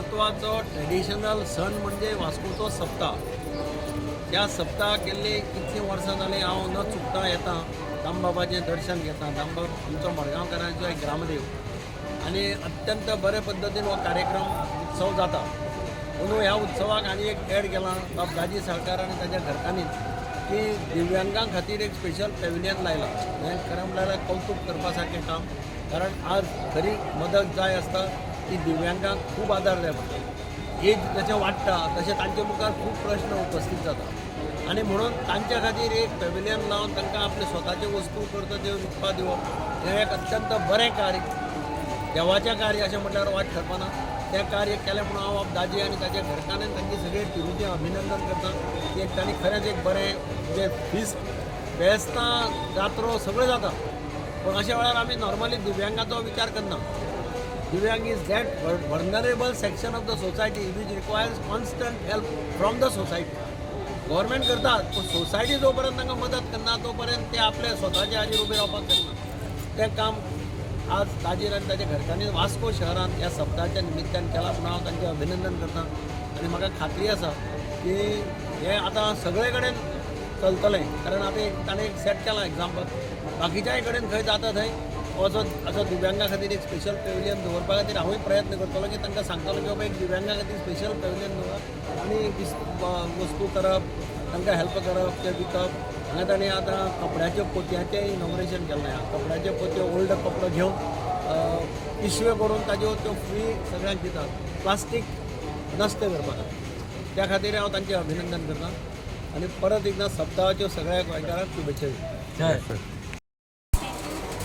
म्हत्वाचो ट्रेडिशनल सण म्हणजे वास्कोचो सप्ता. त्या सप्ता केल्ले कितलीं वर्सां जालीं हांव न चुकता येता, दामबाबाचें दर्शन घेता. दामबाब आमचो मडगांवकारांचो एक ग्रामदेव आनी अत्यंत बरे पद्दतीन हो कार्यक्रम उत्सव जाता. अंदू ह्या उत्सवाक आनी एक एड केलां बाब दाजी साळकार आनी ताच्या घरकान्नीन की दिव्यांगां खातीर एक स्पेशल पेविलियन लायलां. हें खरें म्हणल्यार कौतूक करपा सारकें काम, कारण आज खरी मदत जाय आसता ती दिव्यांगांक खूब आदार जाय पडटा. एज जशें वाडटा तशें तांचे मुखार खूब प्रश्न उपस्थित जाता आनी म्हणून तांच्या खातीर एक पेविलियन लावन तांकां आपले स्वताच्यो वस्तू करता त्यो विकपा दिवप हें एक अत्यंत बरें कार्य, देवाचें कार्य अशें म्हटल्यार वायट ठरपाना. तें कार्य केलें म्हणून हांव दाजी आनी ताच्या घरकान्नीन तांची सगळे टिमीचें अभिनंदन करता की एक तांणी खरेंच एक बरें जे फीस फेस्तां जात्रो सगळें जाता, पूण अशा वेळार आमी नॉर्मली दिव्यांगाचो विचार करना. दिव्यांग is that vulnerable section of the society which requires constant help from the society. Government करतात, पूण सोसायटी जो पर्यंत तांकां मदत करना तो पर्यंत ते आपले स्वताच्या हाजेर उबे रावपाक शकना. तें काम आज दाजीर आनी ताच्या घरकान्नी वास्को शहरांत ह्या सप्ताच्या निमित्तान केलां म्हणून हांव तांचें अभिनंदन करता. आनी म्हाका खात्री आसा की हें आतां सगळे कडेन चलतलें, कारण आतां एक ताणें एक सेट केलां एग्जाम्पल. बाकीच्याय कडेन खंय जाता थंय असो असो दिव्यांगा खातीर एक स्पेशल पेविलियन दवरपा खातीर हांवूय प्रयत्न करतलो की तांकां सांगतलो की बाबा, एक दिव्यांगा खातीर स्पेशल पेविलियन दवर आनी वस्तू करप, तांकां हेल्प करप, ते विकप. हांगा तांणी आतां कपड्याच्यो पोतयांचें इनॉग्रेशन केल्लें आहा. कपड्याच्यो पोतयो, ओल्ड कपडो घेवन पिशव्यो करून ताज्यो त्यो फ्री सगळ्यांक दितात, प्लास्टीक नश्ट करपा खातीर. त्या खातीर हांव तांचें अभिनंदन करता आनी परत एकदां सप्ताहाच्यो सगळ्या गोंयकारांक शुभेच्छा दिता. Thank you.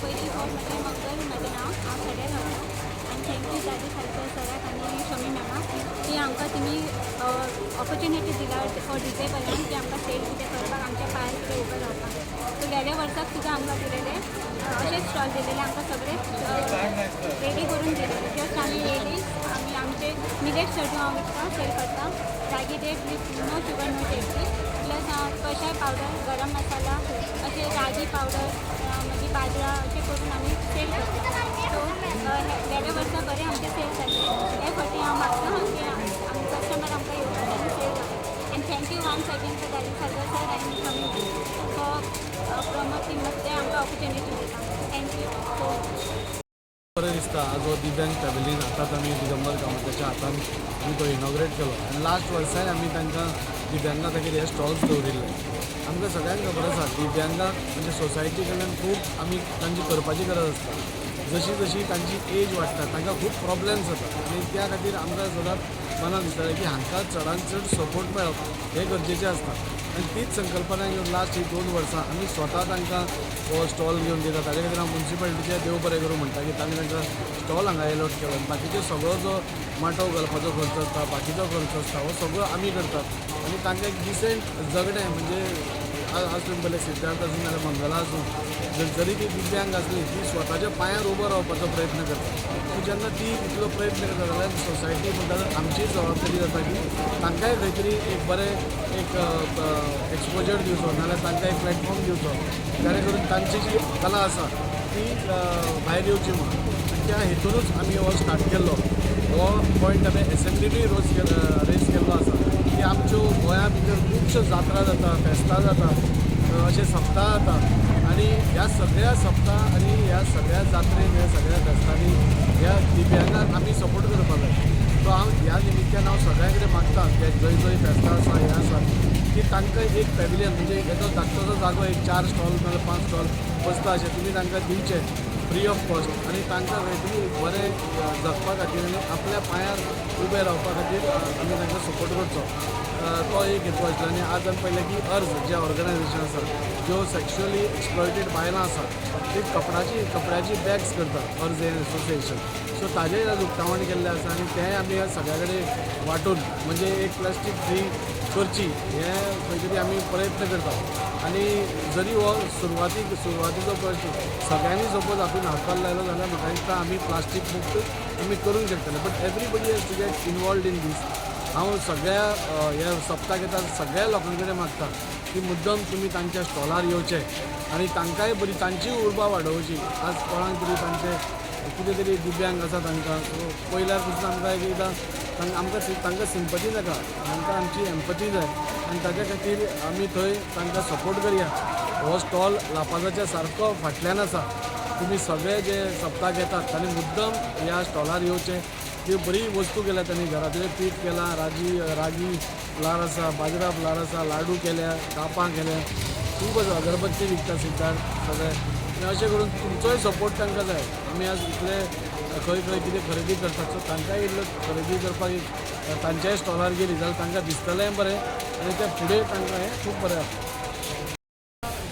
पयली फावट म्हजें मंगल म्हजें नांव, हांव सड्यार रावता आनी thank you दाजी सारकर सराक आनी शमी मॅमाक की आमकां तुमी ऑपॉर्च्युनिटी दिला फॉर डिसेबलांक की आमकां सेल कितें करपाक, आमच्या पांयार कितें उबें रावपाक. सो गेल्या वर्साक सुद्दां आमकां दिलेले अशेंच स्टॉल दिलेले, आमकां सगळे रेडी करून दिलेले. जस्ट आमी येयली. आमी आमचे मिलेट सड्डू हांव विकता, सेल करता, ragi date with no sugar, no jaggery, plus कशाय पावडर, गरम मसाला, अशे रागी पावडर, मागीर बाजरा, अशें करून आमी सेल करता. सो गेल्या वर्सा बरें आमचें सेल जाल्लें. हे फावटी हांव मागता की आमी कस्टमर आमकां येवपाक आनी सेल जावं. And thank you once again for Daji Salkar sir आनी शमी फॉर प्रमोटींग ते आमकां ऑपॉर्च्युनिटी दिता. Thank you so much. बरें दिसता, आज हो दिव्यांग पॅविलियन आतांच आमी दिगंबर कामताच्या हातान आमी तो इनॉग्रेट केलो आनी लास्ट वर्साय आमी तांकां दिव्यांगा खातीर हे स्टॉल्स दवरिल्ले. आमकां सगळ्यांक खबर आसा, दिव्यांगाक म्हणजे सोसायटी कडल्यान खूब आमी तांची करपाची गरज आसता. जशी जशी तांची एज वाडटा, तांकां खूब प्रॉब्लम्स जाता आनी त्या खातीर आमकां सदांच मनाक दिसतालें की हांकां चडान चड सपोर्ट मेळप हें गरजेचें आसता. आनी तीच संकल्पना घेवन लास्ट ही 2 वर्सां आमी स्वता तांकां हो स्टॉल घेवन दिता. ताजे खातीर हांव मुन्सिपालिटीचें देव बरें करूं म्हणटा की तांणी तांकां स्टॉल हांगा एलॉट केलो आनी बाकीचे सगळो जो माटव घालपाचो खर्च आसता, बाकीचो खर्च आसता, हो सगळो आमी करतात. आनी तांकां एक डिसंट जगणें म्हणजे आज तुमी पळयलें, सिद्धार्थ आसूं नाल्यार मंगला आसूं, जरी ती दिव्यांग आसली, ती स्वताच्या पांयार उबो रावपाचो प्रयत्न करता. सो जेन्ना ती इतलो प्रयत्न करता जाल्यार सोसायटी म्हणटा आमची जबाबदारी जाता की तांकांय खंय तरी एक बरें एक एक्सपोजर दिवचो, नाल्यार तांकां एक प्लॅटफॉर्म दिवचो, जेणे करून तांची जी कला आसा ती भायर येवची म्हणून. आनी त्या हेतूनच आमी हो स्टार्ट केल्लो. हो पॉयंट आमी एसेंब्लीनूय रोज रेज केल्लो आसा की आमच्यो गोंया भितर खुबश्यो जात्रा जाता, फेस्तां जाता, अशे सप्ताह जाता आनी ह्या सगळ्या सप्ताह आनी ह्या सगळ्या जात्रेन, ह्या सगळ्या फेस्तांनी ह्या दिव्यांगांक आमी सपोर्ट करपाक जाय. सो हांव ह्या निमित्तान हांव सगळ्यां कडेन मागता की जंय जंय फेस्तां आसा, हें आसा की तांकां एक पॅविलियन म्हणजे येदो धाकटोसो जागो, एक चार स्टॉल नाल्यार पांच स्टॉल बसता अशें तुमी तांकां दिवचे फ्री ऑफ कॉस्ट आनी तांकां खंय तरी एक बरें जगपा खातीर आनी आपल्या पांयार उबें रावपा खातीर आमी तांकां सपोर्ट करचो. तो एक हेतू आशिल्लो. आनी आज आमी पळयलें की अर्ज जें ऑर्गनायझेशन आसा, ज्यो सेक्शुअली एक्सप्लॉयटेड बायलां आसा, ती कपड्याची बॅग्स करता, अर्ज हें एसोसिएशन. सो ताजेय आज उक्तावण केल्लें आसा आनी तेंय आमी सगळ्या कडेन वांटून म्हणजे एक प्लास्टीक फ्री करची हें खंय तरी आमी प्रयत्न करता. आनी जरी हो सुरवातीचो प्रश्न, सगळ्यांनी सपोज हातून हातभार लायलो जाल्यार म्हाका दिसता आमी प्लास्टीक मुक्त आमी करूंक शकतले, but everybody has to get involved in this. हांव सगळ्या ह्या सप्ताक येता सगळ्या लोकां कडेन मागता की मुद्दम तुमी तांच्या स्टॉलार येवचे. आनी तांकांय बरी तांची उर्बा वाडोवची. आज कोणाक तरी तांचे कितें तरी दिव्यांग आसा तांकां, सो पयल्यार पसून आमकां एक एकदां आमकां तांकां सिंपती नाका, तांकां आमची एम्पती जाय आनी ताच्या खातीर आमी थंय तांकां सपोर्ट करया. हो स्टॉल लापाजाच्या सारको फाटल्यान आसा. तुमी सगळे जे सप्ताक येतात तांणी मुद्दम ह्या स्टॉलार येवचें. ती बरी वस्तू केल्या तांणी, घरांतलें पीठ केलां, रागी फ्लार आसा, बाजरा फ्लार आसा, लाडू केल्या, कापां केल्या, खूब आसा, अगरबत्ती विकता सिद्धार्थ सगळे. आनी अशें करून तुमचोय सपोर्ट तांकां जाय. आमी आज इतले खंय खंय कितें खरेदी करतात, सो तांकांय इल्लो खरेदी करपाक एक तांच्याय स्टॉलार गेली जाल्यार तांकां दिसतलेंय बरें आनी तें फुडें तांकां हें खूब बरें जाता.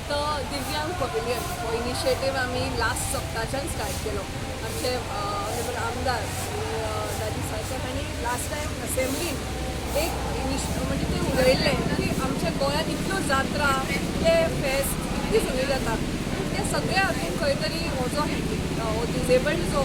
तो दिव्यांग पवेलियन हो इनिशिएटीव आमी लास्ट सप्ताच्यान स्टार्ट केलो. आमचे ऑनरेबल आमदार दादी साळकर हांणी लास्ट टायम असेंब्लीन एक म्हणजे ते उलयल्ले की आमच्या गोंयांत इतल्यो जात्रा, इतले फेस्त, इतली सगळी जाता, पूण ते सगळे हातून खंय तरी हो जो हो डिजेबल्ड जो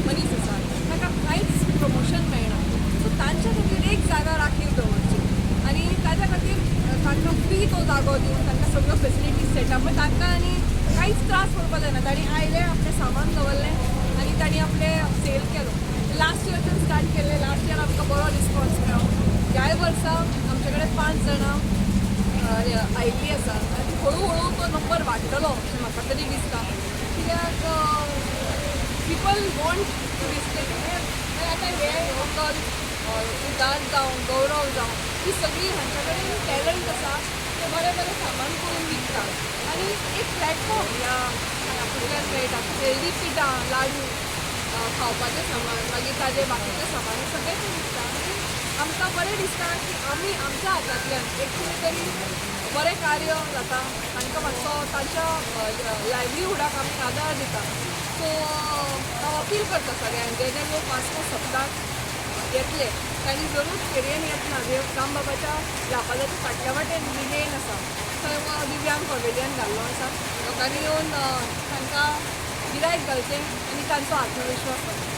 मनीस आसा ताका कांयच प्रमोशन मेळना. सो तांच्या खातीर एक जागा राखीव दवरची आनी ताच्या खातीर तांकां फ्री तो जागो दिवन तांकां सगळ्यो फेसिलिटीज सेटअप, म्हणजे तांकां आनी कांयच त्रास पडपा जायना. तांणी आयले, आपलें सामान दवरलें आनी तांणी आपलें सेल केलो. लास्ट इयरच्यान स्टार्ट केल्लें. लास्ट इयर आमकां बरो रिस्पॉन्स मेळ्ळो. ह्याय वर्सा आमचे कडेन 5 जाणां आयिल्लीं आसा आनी हळू हळू तो नंबर वाडटलो अशें म्हाका तरी दिसता, कित्याक पिपल वॉन्ट टू डिस्प्ले. आतां हे व्हंकल सिद्धार्थ जावं, गौरव जावं, ही सगळीं हांच्या कडेन टॅलंट आसा, ते बरें बरें सामान करून विकतात आनी एक प्लॅटफॉर्म ह्या हातूंतल्यान मेळटा. हेल्दी पिठां, लाडू, खावपाचें सामान, मागीर ताजें बाकीचें सामान सगळें तें विकता आनी आमकां बरें दिसता की आमी आमच्या हातांतल्यान एक कितें तरी बरें कार्य जाता, तांकां मातसो तांच्या लायवलीहुडाक आमी आदार दिता. सो हांव अपील करता सगळ्यांक, जे जे लोक वास्को सप्ताक येतले तांणी जरूर फेरयेन येतना दामबाबाच्या लापाजाच्या फाटल्या वाटेन लेन आसा थंय दिव्यांग पवेलियन घाल्लो आसा. लोकांनी येवन तांकां गिरायक घालचें आनी तांचो आत्मविश्वास वाडचो.